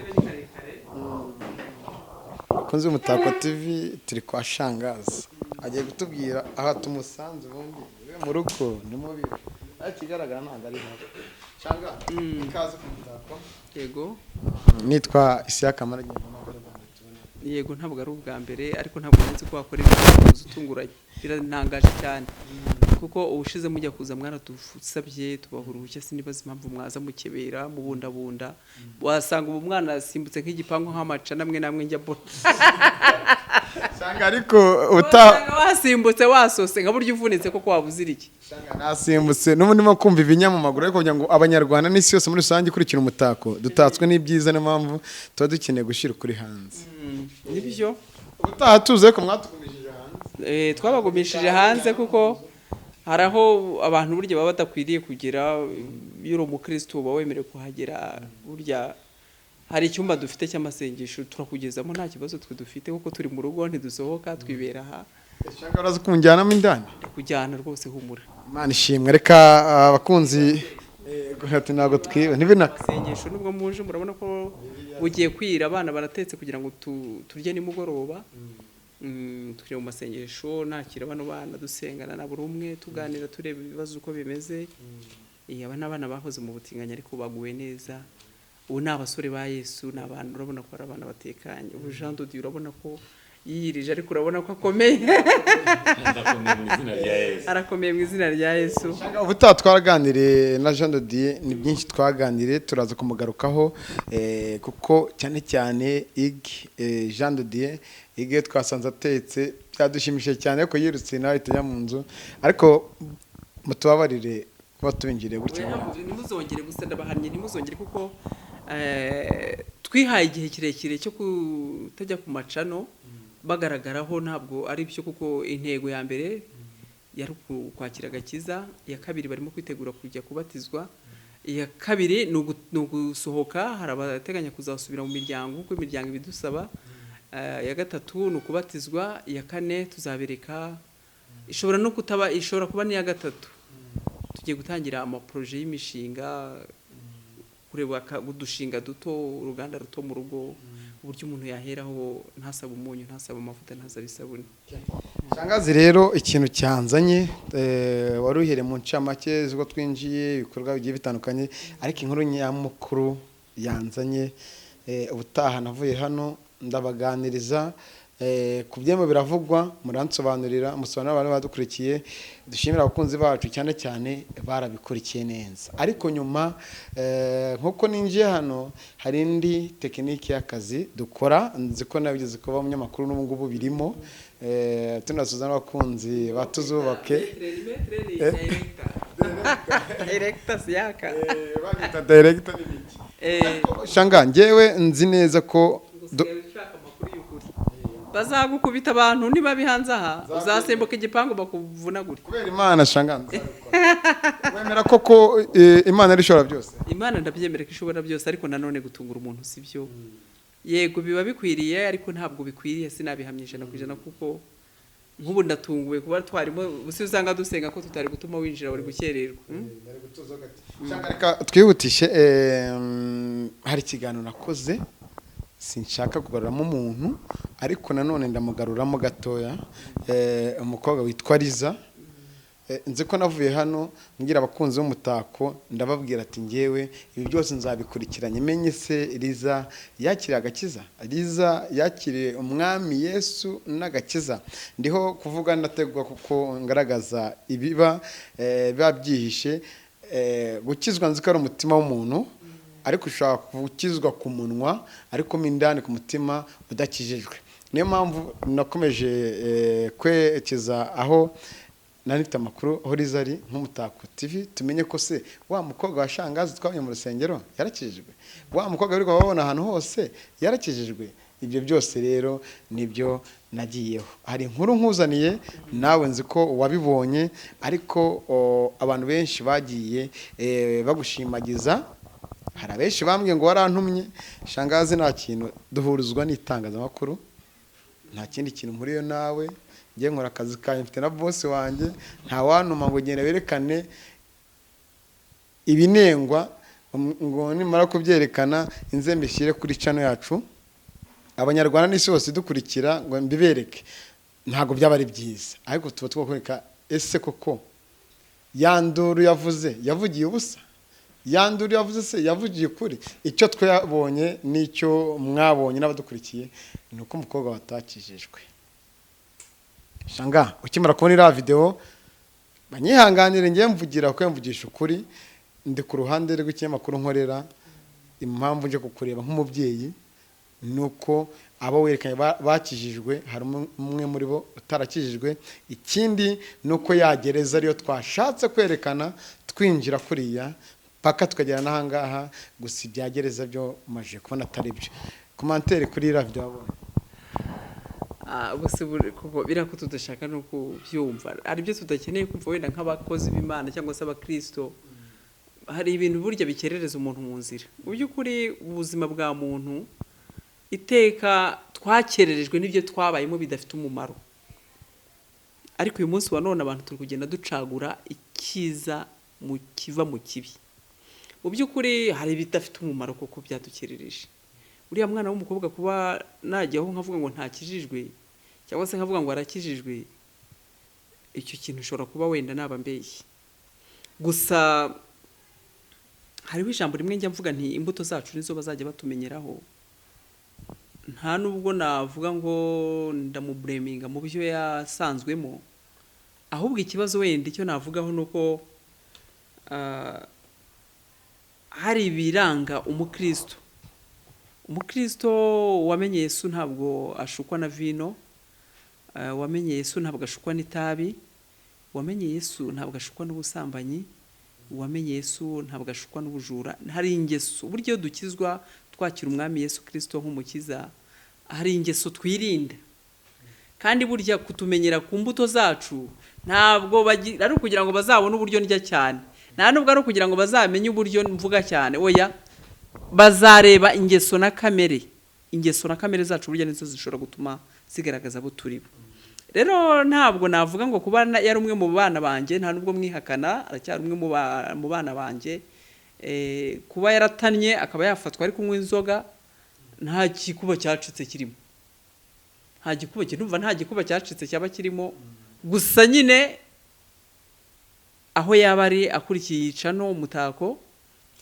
Bakunze Umutako TV, turi kwa shangazi, agiye kutubwira aha tumusanze. Ubundi iwe mu rugo ni mubi, ariko ikigaragara ntabwo ari habi. Shanga, ikaze ku Mutako. Yego. Nitwa Isiyaka Maragenda. Yego, ntabwo ari ubwa mbere, ariko ntabwo nzi ko wakora ibintu utunguranye. Birantangaje cyane, kuko ubushize mujya kuza mwaradusabye, tubaha uruhushya. Sinibaza impamvu mwaza mukebera, mubundabunda. Wasanga ubu mwana asimbutse nk'igipangu, nk'amaca namwe namwe njya mbona. Shanga, ariko utaha Wasanga wasimbutse, wasose nka buryo, uvunitse koko, waba uzira iki? Shanga, nasimbutse n'ubu ndimo kumva ibinya mu maguru, ariko kugira ngo Abanyarwanda n'isi yose muri rusange ikurikira Umutako, dutatswe n'ibyiza, niyo mpamvu tuba dukeneye gushyira ukuri hanze. Nibyo. Ubutaha tuze, ariko mwatugumishije hanze. Twabagumishije hanze kuko hari aho abantu burya baba badakwiriye kugera. Iyo uri umukristo uba wemerewe kuhagera. Burya hari icyumba dufite cy'amasengesho, turakugezamo nta kibazo twe dufite, kuko turi mu rugo, ntidusohoka, twibera aha. Shanga, uraza kunjyanamo indani? Kujyana rwose, humura. Imana ishimwe. Reka abakunzi ati ntabwo twiba ntibinaka. Amasengesho, nubwo muje murabona ko bugiye kwira, abana baratetse kugira ngo turye nimugoroba. Turi mu masengesho, nakira bano bana, dusengana na buri umwe, tuganira, tureba ibibazo uko bimeze. Aba ni abana bahoze mu butinganyi ariko baguwe neza. Ubu ni abasore ba Yesu, ni abantu urabona ko ari abana batekanye. Ubu Jean de Dieu urabona ko yiyirije, ariko urabona ko akomeye. Ndakomeye mu izina rya Yesu. Arakomeye mu izina rya Yesu. Ubutaha twaraganiriye na Jean de Dieu, ni byinshi twaganiriye, turaza kumugarukaho, kuko cyane cyane ig Jean de Dieu ig iyo twasanze atetse byadushimishije cyane, ariko yirutse nawe ahita ajya mu nzu. Ariko mutubabarire kuba tubinjiriye gutya. Oya, ntimuzongere gusa, ndabahannye, ntimuzongere, kuko twihaye igihe kirekire cyo kutajya ku macano bagaragaraho. Ntabwo ari byo, kuko intego ya mbere Yari ukwakira agakiza. Iya kabiri, barimo kwitegura kujya kubatizwa. Iya kabiri ni ugusohoka, hari abateganya kuzasubira mu miryango nk'uko imiryango ibidusaba. Iya gatatu ni ukubatizwa. Iya kane tuzabereka, ishobora no kutaba, ishobora kuba n'iya gatatu. Tugiye gutangira amaporoje y'imishinga, kureba udushinga duto, uruganda ruto mu rugo, uburyo umuntu yaheraho ntasabe umunyu, ntasabe amavuta, ntasabe isabune. Shangazi, rero ikintu cyanzanye, wari uhereye mu ncamake z'uko twinjiye, ibikorwa bigiye bitandukanye, ariko inkuru nyamukuru yanzanye, ubutaha navuye hano ndabaganiriza ku byemo biravugwa, muransobanurira, musobanurira abantu badukurikiye. Dushimira abakunzi bacu cyane cyane barabikurikiye neza. Ariko nyuma, nkuko ninjiye hano, hari indi tekiniki y'akazi dukora. Nzi ko nabigeze kuba umunyamakuru, n'ubu ngubu birimo. Tunasuza n'abakunzi batuzubake. Director siyaka. Banyita director n'ibiki. Shanga, njyewe nzi neza ko Usigaye ushaka amakuru y'ukuri, bazagukubita abantu niba bihanze aha, uzasimbuka igipangu bakuvunagure. Kubera Imana, shanga, nzabikora. Wemera koko Imana ari ishobora byose? Imana ndabyemera ko ishobora byose, ariko nanone gutungura umuntu si byo. Yego, biba bikwiriye, ariko ntabwo bikwiriye, sinabihamya 100%, kuko nk'ubu ndatunguwe kuba twarimo ubusi usanga dusenga ko tutari gutuma winjira, wari gukererwa. Shanga, reka twihutishe. Hari ikiganiro nakoze, sinshaka kugaruramo umuntu, ariko nanone ndamugaruramo gatoya. Umukobwa witwa Liza. Nzi ko navuye hano mbwira abakunzi b'umutako, ndababwira ati: "Ngewe ibi byose nzabikurikiranye menye se Liza yakiriye agakiza, Liza yakiriye umwami Yesu n'agakiza." Ndiho kuvuga ndategwa kuko ngaragaza ibiba biba byihishe. Gukizwa nzi ko ari umutima w'umuntu, ariko ushobora gukizwa ku munwa, ariko mo indani ku mutima udakijijwe. Niyo mpamvu nakomeje kwerekeza aho nari mfite amakuru aho Liza ari, nk'Umutako TV, tumenye ko se wa mukobwa wa Shangazi twabonye mu rusengero yarakijijwe, wa mukobwa wirirwa babona ahantu hose yarakijijwe. Ibyo byose rero nibyo nagiyeho. Hari inkuru nkuzaniye, nawe nzi ko wabibonye, ariko abantu benshi bagiye bagushimagiza. Hari abenshi bambwiye ngo warantumye. Shangazi, nta kintu duhurizwa n'itangazamakuru, nta kindi kintu mpuriye nawe. Njye nkora akazi kanjye, mfite na bosi wanjye. Nta wantuma ngo genda werekane ibinengwa, ngo nimara kubyerekana inze mbishyire kuri channel yacu, Abanyarwanda n'isi yose idukurikira, ngo mbibereke. Ntabwo byaba ari byiza, ariko tuba twakwereka ese koko ya nduru yavuze yavugiye ubusa, ya nduru yavuze se yavugiye ukuri? Icyo twabonye n'icyo mwabonye n'abadukurikiye ni uko umukobwa watakijijwe. Shanga, ukimara kubona iriya videwo, banyihanganire, ngiye mvugira ko mvugisha ukuri, ndi ku ruhande rw'ikinyamakuru nkorera. Impamvu nje kukureba nk'umubyeyi ni uko abo werekanye bakijijwe, hari umwe muri bo utarakijijwe. Ikindi ni uko yagereza ariyo twashatse kwerekana, twinjira kuriya paka tukagera n'ahangaha. Gusa ibya gereza byo maje kubona atari byo. Commentaire kuri iriya video wabonye? Ubuse kuko biriya ko tudashaka no kubyumva, hari ibyo tudakeneye kumva wenda nk'abakozi b'Imana cyangwa se abakristo. Hari ibintu burya bikerereza umuntu mu nzira. Mu by'ukuri ubuzima bwa muntu iteka twakererejwe n'ibyo twabayemo bidafite umumaro, ariko uyu munsi wa none abantu turi kugenda ducagura icyiza mu kiva mu kibi. Mu by'ukuri hari ibidafite umumaro kuko byadukerereje. Uriya mwana w'umukobwa, kuba najyaho nkavuga ngo ntakijijwe cyangwa se nkavuga ngo arakijijwe, icyo kintu ushobora kuba wenda naba mbeshye. Gusa hariho ijambo rimwe njya mvuga nti: "Imbuto zacu nizo bazajya batumenyeraho." Nta nubwo navuga ngo ndamubureminga mu byo yasanzwemo, ahubwo ikibazo wenda icyo navugaho ni uko hari ibiranga umukristo. Umukristo wamenye Yesu ntabwo ashukwa na vino, wamenye Yesu ntabwo ashukwa n'itabi, wamenye Yesu ntabwo ashukwa n'ubusambanyi, uwamenye Yesu ntabwo ashukwa n'ubujura. Hari ingeso, uburyo dukizwa twakira umwami Yesu Kirisito nk'umukiza, hari ingeso twirinda. Kandi burya kutumenyera ku mbuto zacu. Ntabwo ari ukugira ngo bazabone uburyo ndya cyane, nta nubwo ari ukugira ngo bazamenye uburyo mvuga cyane, oya. Bazareba ingeso na kamere. Ingeso na kamere zacu burya nizo zishobora gutuma zigaragaza abo turi bo. Rero ntabwo navuga ngo kuba yari umwe mu bana banjye, nta nubwo mwihakana, aracyari umwe mu bana banjye. Kuba yaratannye akaba yafatwa ari kunywa inzoga, nta gikuba cyacitse kirimo, nta gikuba, ndumva nta gikuba cyacitse cyaba kirimo. Gusa nyine aho yaba ari akurikiye yicano umutako,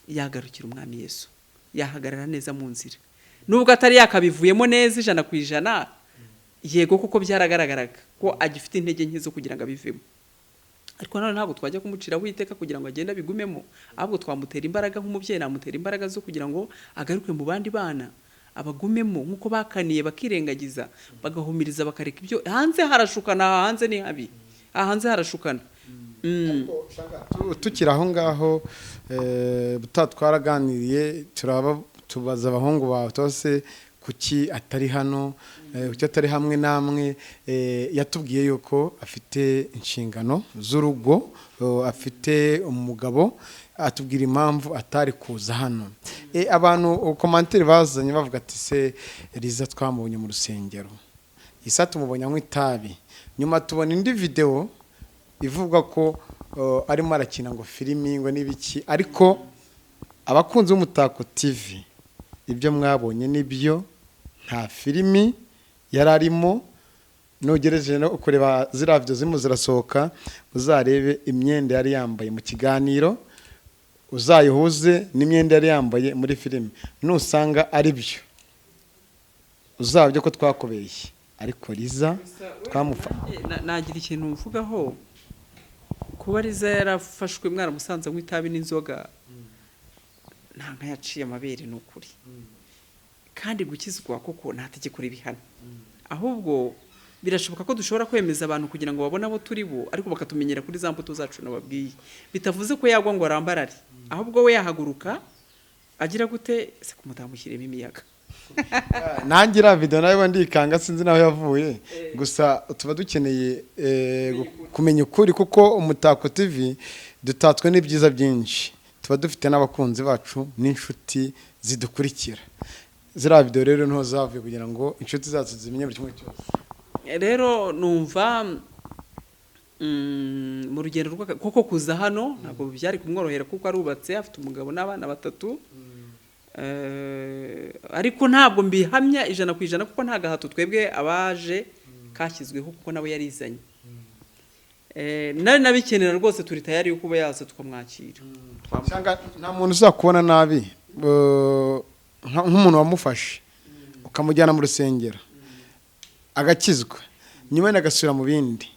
yagarukira Umwami Yesu, yahagarara neza mu nzira, nubwo atari yakabivuyemo neza 100%. Yego, kuko byaragaragaraga ko agifite intege nke zo kugira ngo abivemo, ariko nanone ntabwo twajya kumuciraho iteka kugira ngo agende abigumemo. Ahubwo twamutera imbaraga, nk'umubyeyi namutera imbaraga zo kugira ngo agaruke mu bandi bana, abagumemo nk'uko bakaniye, bakirengagiza, bagahumiriza, bakareka ibyo. Hanze harashukana, aha hanze ni habi, aha hanze harashukana. Tukiri aho ngaho, butaha twaraganiriye, turaba tubaza abahungu bawe tose kuki atari hano, kuki atari hamwe namwe. Yatubwiye yuko afite inshingano z'urugo, afite umugabo, atubwira impamvu atari kuza hano. Abantu commentaire bazanye bavuga ati: "Se Liza twamubonye mu rusengero, Isa tumubonye anywa itabi." Nyuma tubona indi video ivuga ko arimo arakina ngo filimi ngo n'ibiki. Ariko abakunzi b'Umutako TV, ibyo mwabonye nibyo, nta filimi yari arimo. Nugereje no kureba ziriya video zirimo zirasohoka, uzarebe imyenda yari yambaye mu kiganiro, uzayihuze n'imyenda yari yambaye muri filimi. Nusanga ari byo, uzabye ko twakubeshye. Ariko Liza twamufa Nagira ikintu mvugaho. Kuba Liza yarafashwe mwaramusanze anywa itabi n'inzoga, nta nka yaciye amabere, ni ukuri. Kandi gukizwa koko nta tegeko ribihana. Ahubwo birashoboka ko dushobora kwemeza abantu kugira ngo babone abo turi bo, ariko bakatumenyera kuri za mbuto zacu nababwiye. Bitavuze ko yagwa ngo arambarare, ahubwo we yahaguruka agira gute se kumudamushyiremo imiyaga. Nanjye iriya video nayo ndikanga, sinzi naho yavuye. Gusa tuba dukeneye kumenya ukuri, kuko Umutako TV dutatswe n'ibyiza byinshi, tuba dufite n'abakunzi bacu n'inshuti zidukurikira. Ziriya video rero niho zavuye kugira ngo inshuti zacu zimenye buri kimwe cyose. Rero numva mu rugendo rwa koko kuza hano ntabwo byari kumworohera, kuko arubatse, afite umugabo n'abana batatu. Ariko ntabwo mbihamya 100%, kuko nta gahato twebwe abaje kashyizweho, kuko nawe yarizanye. Nari nabikenera rwose, turi tayari yo kuba yaza tukamwakira. Cyangwa nta muntu uzakubona nabi, nk'umuntu wamufashe ukamujyana mu rusengero agakizwa, nyuma yenda agasubira mu bindi.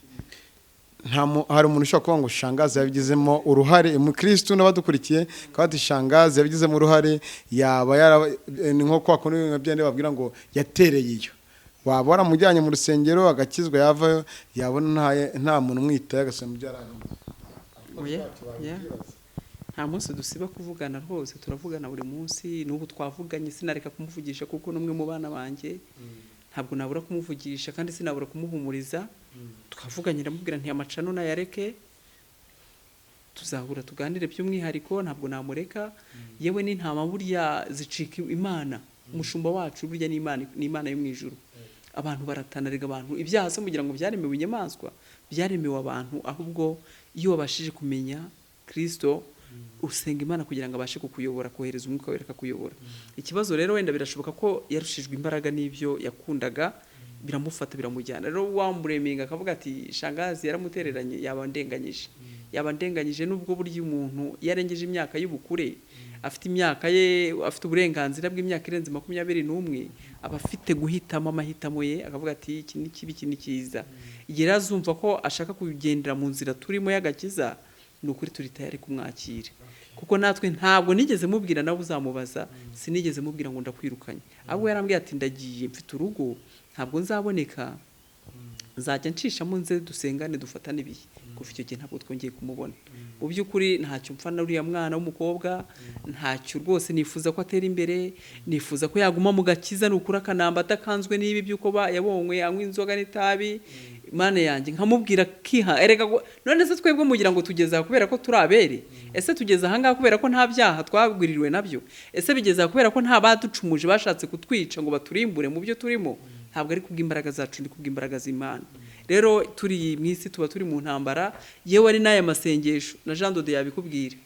Hari umuntu ushobora kuvuga ngo Shangazi yabigizemo uruhare. Umukristu n'abadukurikiye akaba ati: "Shangazi yabigizemo uruhare." Yaba yara ni nko kwa kundi nka byandi babwira ngo yatereye iyo, waba waramujyanye mu rusengero agakizwa, yavayo yabona nta muntu umwitaye, agasubira mu byo yari arimo. Oya, oya. Nta munsi dusiba kuvugana rwose, turavugana buri munsi. N'ubu twavuganye, sinareka kumuvugisha kuko n'umwe mu bana banjye, ntabwo nabura kumuvugisha kandi sinabura kumuhumuriza. Twavuganye, ndamubwira nti amacano nayareke, tuzahura tuganire by'umwihariko. Ntabwo namureka. Yewe n'intama burya zicika Imana, umushumba wacu burya ni Imana, ni Imana yo mu ijuru. Abantu baratanarega abantu ibyaha se mugira ngo byaremewe inyamaswa? Byaremewe abantu. Ahubwo iyo wabashije kumenya Kristo, usenga Imana kugira ngo abashe kukuyobora, kohereza Umwuka Wera akakuyobora. Ikibazo rero, wenda birashoboka ko yarushijwe imbaraga n'ibyo yakundaga, biramufata biramujyana. Rero wamureminga akavuga ati Shangazi yaramutereranye, yaba ndenganyije, yaba ndenganyije. Nubwo burya umuntu yarengeje imyaka y'ubukure, afite imyaka ye, afite uburenganzira bw'imyaka irenze 21, aba afite guhitamo amahitamo ye, akavuga ati iki ni kibi, iki ni cyiza. Igihe rero azumva ko ashaka kugendera mu nzira turimo y'agakiza, ni ukuri turi tayari kumwakira, kuko natwe ntabwo nigeze mubwira, nawe uzamubaza, sinigeze mubwira ngo ndakwirukanye. Ahubwo yarambwiye ati: "Ndagiye, mfite urugo, ntabwo nzaboneka, nzajya nshishamo nze dusengane, dufatane ibihe." Kuva icyo gihe ntabwo twongeye kumubona. Mu by'ukuri ntacyo mpfa na uriya mwana w'umukobwa, ntacyo rwose. Nifuza ko atera imbere, nifuza ko yaguma mu gakiza, ni ukuri, akanamba adakanzwe n'ibi by'uko yabonywe anywa inzoga n'itabi. Mana yanjye, nkamubwira kiha erega none se twebwe mugira ngo tugeze aha kubera ko turi abere? Ese tugeze aha ngaha kubera ko nta byaha twagwiririwe nabyo? Ese bigeze aha kubera ko nta baducumuje bashatse kutwica ngo baturimbure mu byo turimo? Ntabwo ari kubw'imbaraga zacu, ni kubw'imbaraga z'Imana. Rero turi mu isi, tuba turi mu ntambara. Yewe, ari n'aya masengesho na Jean Dode yabikubwira,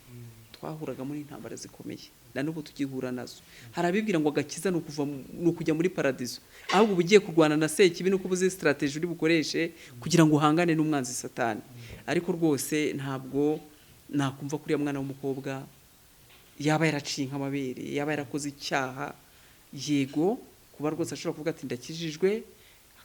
twahuraga muri intambara zikomeye, na n'ubu tugihura nazo. Hari abibwira ngo agakiza ni ukuva ni ukujya muri paradizo, ahubwo uba ugiye kurwana na sekibi, nuko uba uzi strategy uri bukoreshe kugira ngo uhangane n'umwanzi Satani. Ariko rwose ntabwo nakumva kuriya mwana w'umukobwa yaba yaraciye nk'amabere, yaba yarakoze icyaha. Yego, kuba rwose ashobora kuvuga ati ndakijijwe,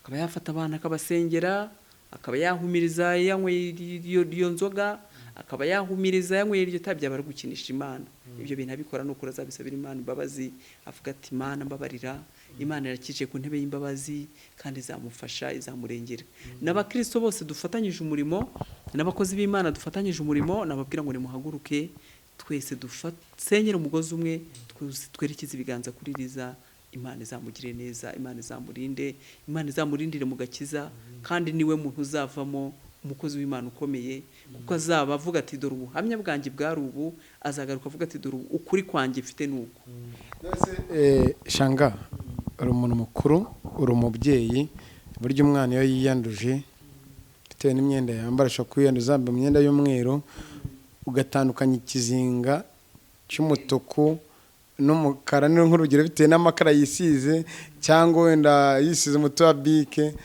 akaba yafata abana akabasengera, akaba yahumiriza yanyweye iyo nzoga, akaba yahumiriza yanyweye iryo tabi, byaba ari gukinisha Imana. Ibyo bintu abikora ni ukuri azabisabira Imana imbabazi, avuga ati Imana mbabarira. Imana irakicaye ku ntebe y'imbabazi kandi izamufasha, izamurengera. N'abakristo bose dufatanyije umurimo, n'abakozi b'Imana dufatanyije umurimo, nababwira ngo nimuhaguruke twese dusenyere umugozi umwe, twerekeze ibiganza kuri Liza. Imana izamugire neza, Imana izamurinde, Imana izamurindire mu gakiza, kandi niwe muntu uzavamo umukozi w'Imana ukomeye, kuko azaba avuga ati dore ubuhamya bwanjye bwari ubu. Azagaruka avuga ati dore ukuri kwanjye mfite ni uku. Shanga, uri umuntu mukuru, uri umubyeyi. Burya umwana iyo yiyanduje bitewe n'imyenda yambara, ashobora kwiyanduza yambaye imyenda y'umweru, ugatandukanya ikizinga cy'umutuku n'umukara, ni nk'urugero, bitewe n'amakara yisize, cyangwa wenda yisize umuti wa bike,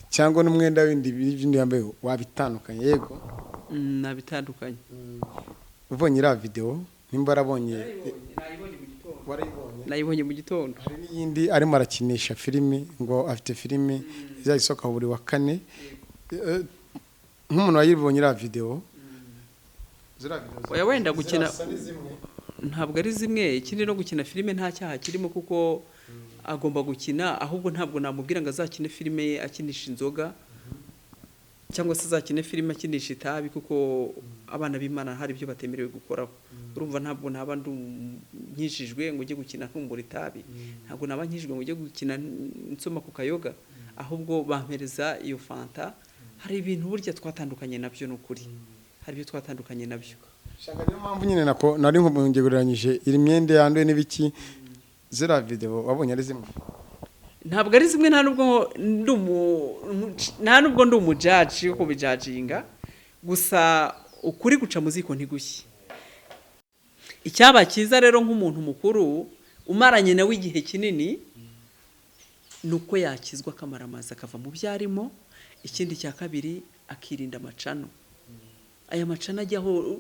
cyangwa n'umwenda windi bindi yambaye, wabitandukanye, yego? Nabitandukanye. Ubonye iriya videwo, nimba warabonye, warayibonye? Nayibonye mu gitondo. Hari n'iyindi arimo arakinisha filimi, ngo afite filimi izajya isohoka buri wa kane. Nk'umuntu wayibonye iriya videwo, ziriya videwo Oya, wenda gukina zirasa ni zimwe. Ntabwo ari zimwe. Ikindi, no gukina filime nta cyaha kirimo, kuko agomba gukina. Ahubwo ntabwo namubwira ngo azakine filime ye akinisha inzoga, cyangwa se azakine filime akinisha itabi, kuko abana b'Imana hari ibyo batemerewe gukoraho. Urumva, ntabwo naba nkijijwe ngo ujye gukina ntumbura itabi, ntabwo naba nkijijwe ngo ujye gukina nsoma ku kayoga. Ahubwo bampereza iyo fanta. Hari ibintu burya twatandukanye nabyo, ni ukuri, hari ibyo twatandukanye nabyo. Shanga, niyo mpamvu nyine nako nari nkugereranyije iri myenda yanduye n'ibiki. Ziriya videwo wabonye ari zimwe? Ntabwo ari zimwe. Nta nubwo ndi umujaji wo kubijajinga, gusa ukuri guca mu ziko ntigushye. Icyaba cyiza rero, nk'umuntu mukuru umaranye nawe igihe kinini, ni uko yakizwa akamaramaza, akava mu byo arimo. Ikindi cya kabiri, akirinda amacano. Aya macano ajyaho,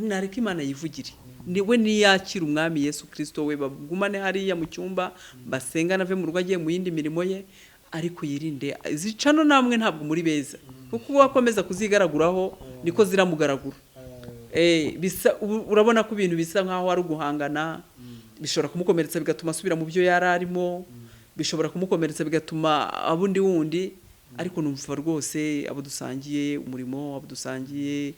nareka Imana yivugire. Niwe niyakira Umwami Yesu Kirisito we, bagumane hariya mu cyumba basengana, ave mu rugo agiye mu yindi mirimo ye, ariko yirinde zicano. Namwe ntabwo muri beza, kuko uwo akomeza kuzigaraguraho niko ziramugaragura. Bisa urabona ko ibintu bisa nkaho ari uguhangana. Bishobora kumukomeretsa bigatuma asubira mu byo yari arimo, bishobora kumukomeretsa bigatuma abundi wundi. Ariko numva rwose abo dusangiye umurimo, abo dusangiye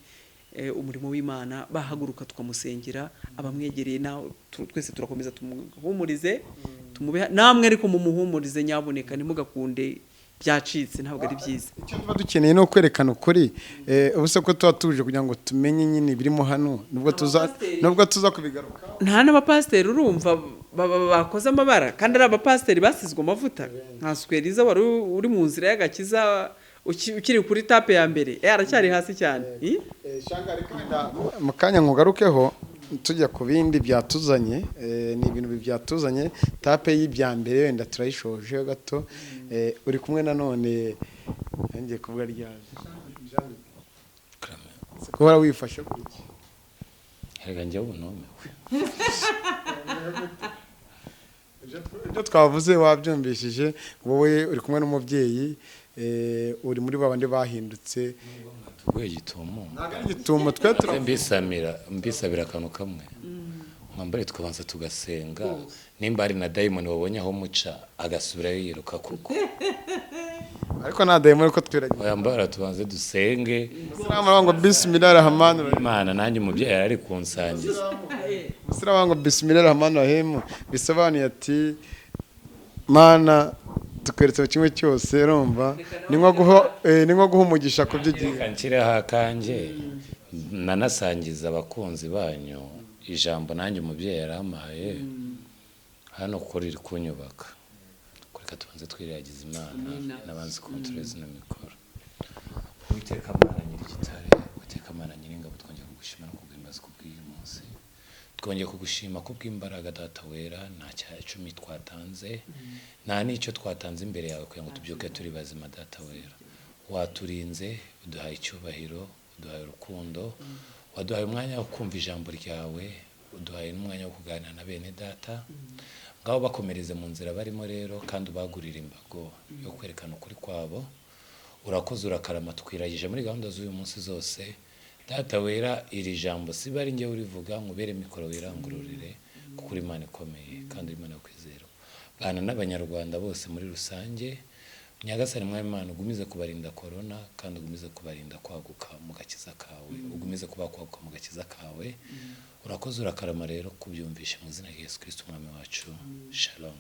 umurimo w'Imana, bahaguruka tukamusengera, abamwegereye nawe twese turakomeza tumuhumurize, tumube namwe, ariko mumuhumurize nyabuneka, ntimugakunde byacitse, ntabwo ari byiza. Icyo tuba dukeneye ni ukwerekana ukuri. Ubu se ko tuba tuje kugira ngo tumenye nyine ibirimo hano, nubwo tuza kubigaruka. Nta n'abapasiteri urumva bakoze amabara, kandi ari abapasiteri basizwe amavuta, nka Sweriza wari uri mu nzira y'agakiza, ukiri kuri étape ya mbere, aracyari hasi cyane. Shanga, ariko wenda mu kanya nkugarukeho tujya ku bindi byatuzanye. Ni ibintu byatuzanye. Étape y'ibya mbere wenda turayishoje gato. Uri kumwe nanone, ngiye kuvuga ryaje guhora wifashe gutya. Erega njyewe ubu numiwe. Ibyo twavuze wabyumvishije. Wowe uri kumwe n'umubyeyi, uri muri babandi bahindutse. Tuguye gitumo. Ntabwo ari igitumo, twe Mbisamira, mbisabira akantu kamwe, mwambare tukabanza tugasenga, nimba hari na dayimoni wabonye aho muca agasubirayo yiruka, kuko Ariko nta dayimoni, ko twiragiye. Wambara tubanze dusenge. Umusilamu aravuga ngo bisimilahi rahmani rahim. Imana nanjye umubyeyi yari ari kunsangiza. Umusilamu aravuga ngo bisimilahi rahmani rahim, bisobanuye ati Mana. Tukweretse buri kimwe cyose, urumva ni nko guha umugisha ku byo ugiye. Reka nshyireho akanjye, nanasangiza abakunzi banyu ijambo nanjye umubyeyi yarampaye hano, kuko riri kunyubaka. Reka tubanze twiragize Imana. Amina. N'abanzi kontorore zino mikoro. Uwiteka Mana nyir'igitare, Uwiteka Mana nyir'ingabo, twongeye kugushima no kuguhimbaza kubw'uyu munsi. Twongeye kugushima kubw'imbaraga, Data wera. Nta cya icumi twatanze, nta n'icyo twatanze imbere yawe kugira ngo tubyuke turi bazima. Data wera, waturinze, uduhaye icyubahiro, uduhaye urukundo, waduhaye umwanya wo kumva ijambo ryawe, uduhaye n'umwanya wo kuganira na bene data. Ngaho bakomereze mu nzira barimo rero, kandi ubagurire imbago yo kwerekana ukuri kwabo. Urakoze, urakarama. Twiragije muri gahunda z'uyu munsi zose, Data wera. Iri jambo siba ari njyewe urivuga, nkubere mikoro wirangururire, kuko uri Imana ikomeye kandi uri Imana yo kwizerwa. Bana n'Abanyarwanda bose muri rusange, Nyagasani Mwami Imana, ugumize kubarinda korona, kandi ugumize kubarinda kwaguka mu gakiza kawe, ugumize kuba kwaguka mu gakiza kawe. Urakoze, urakarama rero kubyumvisha, mu izina rya Yesu Kristo Umwami wacu. Shalom.